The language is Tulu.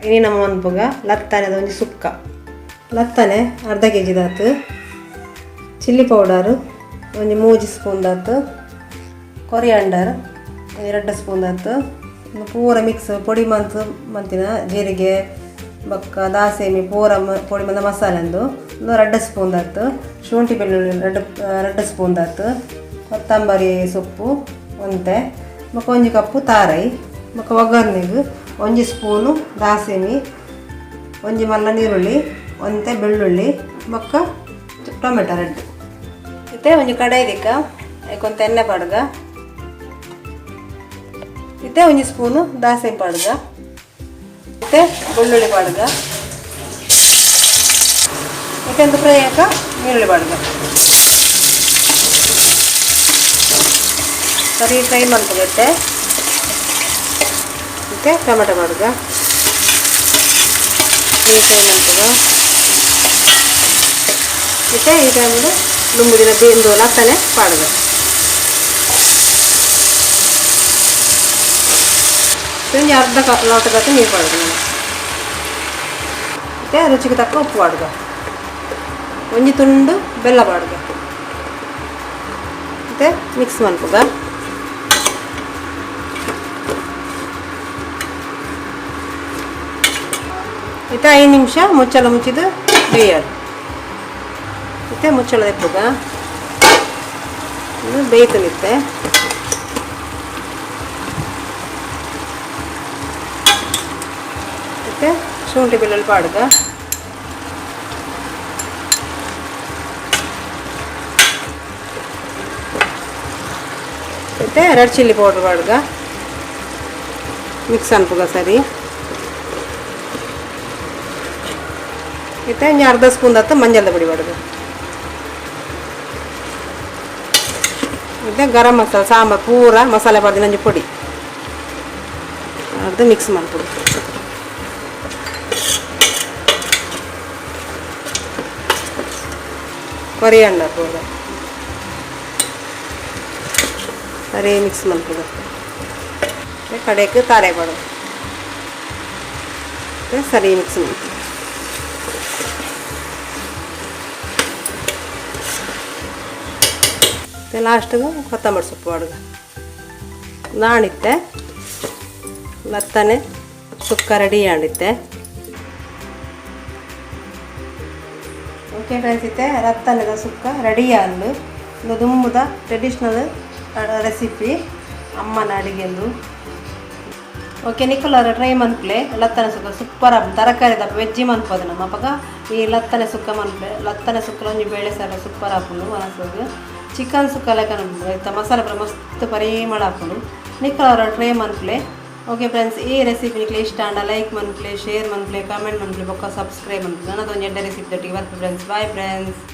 ಇನಿ ನಮ್ಮ ಮನ್ಪುಗ ಲತ್ತನೆದ ಒಂಜಿ ಸುಕ್ಕ. ಲತ್ತನೆ ಅರ್ಧ ಕೆ ಜಿ ದಾತು, ಚಿಲ್ಲಿ ಪೌಡರ್ ಒಂಜಿ 3 ಸ್ಪೂನ್ ದಾತು, ಕೊರಿಯಾಂಡರ್ 2 ಸ್ಪೂನ್ ದಾತು, ಪೂರ ಮಿಕ್ಸ್ ಪೊಡಿ ಮಂತ್ ಮಂತಿನ ಜೀರಿಗೆ ಬೊಕ್ಕ ದಾಸೆಮಿ ಪೂರ ಪೊಡಿ ಮಂದ ಮಸಾಲೆ ಅಂದು 2 ಸ್ಪೂನ್ ದಾತು, ಶುಂಠಿ ಬೆಳ್ಳುಳ್ಳಿ 2 ಸ್ಪೂನ್ ದಾತು, ಕೊತ್ತಂಬರಿ ಸೊಪ್ಪು ಒಂತೆ, ಬೊಕ್ಕ ಒಂಜಿ ಕಪ್ಪು ತಾರೈ, ಬೊಕ್ಕ ಒಗ್ಗರಣೆಗೆ ಒಂಜಿ ಸ್ಪೂನು ದಾಸೆಮಿ, ಒಂಜಿ ಮಲ್ಲ ನೀರುಳ್ಳಿ, ಒಂತೆ ಬೆಳ್ಳುಳ್ಳಿ, ಬೊಕ್ಕ ಟೊಮೆಟೊ ರೆಡ್. ಇತ್ತೆ ಒಂಜಿ ಕಡಾಯಿ ದಿಕ್ಕ ಐಕೊಂತ ಎಣ್ಣೆ ಪಾಡ್ಗ. ಇತ್ತೆ ಒಂಜಿ ಸ್ಪೂನು ದಾಸೆಮಿ ಪಾಡ್ಗ. ಇತ್ತೆ ಬೆಳ್ಳುಳ್ಳಿ ಪಾಡ್ಗ. ಇತ್ತೆ ಒಂದು ಫ್ರೈ ಹಾಕ ನೀರುಳ್ಳಿ ಪಾಡ್ಗ. ಸರಿ ಫ್ರೈ ಮಾಡ್ಕೋಬೇಕು. ಇತ್ತೆ ಟೊಮೆಟೊ ಪಾಡ್ಗ. ಫ್ರೈ ಮಾಡ್ಕೋಗ. ಇತ್ತೆ ಈ ಟೈಮು ದುಂಬುದಿನ ಬೇಂದು ಲತ್ತನೆ ಪಾಡ್ಗ. ಒಂಜಿ ಅರ್ಧ ಲೋಟದ ನೀರು ಪಾಡ್ಗ. ಇತ್ತೆ ರುಚಿಗೆ ತಕ್ಕ ಉಪ್ಪು ಪಾಡ್ಗ. ಒಂಜಿ ತುಂಡು ಬೆಲ್ಲ ಪಾಡ್ಗ. ಇತ್ತೆ ಮಿಕ್ಸ್ ಮನ್ಪುಗ. ಇತ್ತೆ 5 ನಿಮಿಷ ಮುಚ್ಚಳ ಮುಚ್ಚಿದ್ದು ಬೇಯೋದು. ಇತ್ತೆ ಮುಚ್ಚಳ ದೆಪ್ಪುಗ. ಇದು ಬೇಯ್ತನಿತ್ತೆ. ಇತ್ತೆ ಶುಂಠಿ ಬೆಳ್ಳುಳ್ಳಿ ಪಾಡ್ಗ. ಇತ್ತೆ ರೆಡ್ ಚಿಲ್ಲಿ ಪೌಡರ್ ಪಾಡ್ಗ. ಮಿಕ್ಸ್ ಅನ್ಪುಗ ಸರಿ. ಇತ್ತೆ ಒಂಜಿ ಅರ್ಧ ಸ್ಪೂನ್ ದತ್ತ ಮಂಜಲ್ದ ಪೊಡಿ ಪಾಡ್ಗ. ಇತ್ತೆ ಗರಂ ಮಸಾಲೆ ಸಾಂಬಾರು ಪೂರ ಮಸಾಲೆ ಪಾಡ್ದಿನ ಒಂಜಿ ಪೊಡಿ ಅರ್ಧ ಮಿಕ್ಸ್ ಮನ್ಪೊಡು. ಕೊರಿಯಾಂಡರ್ ಪೂರ ಸರಿ ಮಿಕ್ಸ್ ಮನ್ಪುಗ. ಕಡೆಗೆ ತಾರೆ ಪಾಡೋದು. ಸರಿ ಮಿಕ್ಸ್ ಮನ್ಪುಗ. ಲಾಸ್ಟಿಗೆ ಕೊತ್ತಂಬರಿ ಸೊಪ್ಪು ಪಾಡ್ಗ. ನಾಣಿತ್ತೆ ಲತ್ತನೆ ಸುಕ್ಕ ರೆಡಿ ಆಂಡಿತ್ತೆ. ಓಕೆ ಫ್ರೆಂಡ್ಸ್, ಇತ್ತೆ ಲತ್ತನೆದ ಸುಕ್ಕ ರೆಡಿ ಆಂಡ್. ಇಂದು ದುಂಬುದ ಟ್ರೆಡಿಷ್ನಲ್ ರೆಸಿಪಿ ಅಮ್ಮನ ಅಡಿಗೆಂದು. ಓಕೆ ನಿಕುಲಾರ ಟ್ರೈ ಮನ್ಪುಲೆ ಲತ್ತನೆ ಸುಕ್ಕ ಸೂಪರ್ ಆಪುಂಡು. ತರಕಾರಿದ ವೆಜ್ಜಿ ಮನ್ಪೋದು ನಮ್ಮ ಅಪಗ ಈ ಲತ್ತನೆ ಸುಕ್ಕ ಮನ್ಪುಲೆ. ಲತ್ತನೆ ಸುಕ್ಕಲ ಒಂಜಿ ಬೇಳೆ ಸಾರು ಸೂಪರ್ ಆಪುಂಡು ಮನಸ್ಸುಗ್. ಚಿಕನ್ ಸುಕ್ಕ ಲೆಕ್ಕ ಇತ್ತ ಮಸಾಲೆ ಪೂರ ಮಸ್ತ್ ಪರಿಮಳ ಆಪುಂಡು. ನಿಕುಲಾರ ಟ್ರೈ ಮನ್ಪುಲೆ. ಓಕೆ ಫ್ರೆಂಡ್ಸ್, ಈ ರೆಸಿಪಿ ನಿಕ್ಲೆ ಇಷ್ಟ ಆಂಡ ಲೈಕ್ ಮನ್ಪುಲೆ, ಶೇರ್ ಮನ್ಪುಲೆ, ಕಮೆಂಟ್ ಮನ್ಪುಲೆ, ಬೊಕ್ಕ ಸಬ್ಸ್ಕ್ರೈಬ್ ಮನ್ಪುಲೆ. ನನದೊಂಜಿ ಎಡ್ಡೆ ರೆಸಿಪಿ ದೊಟ್ಟಿಗೆ ಬರ್ಪೆ ಫ್ರೆಂಡ್ಸ್. Bye friends.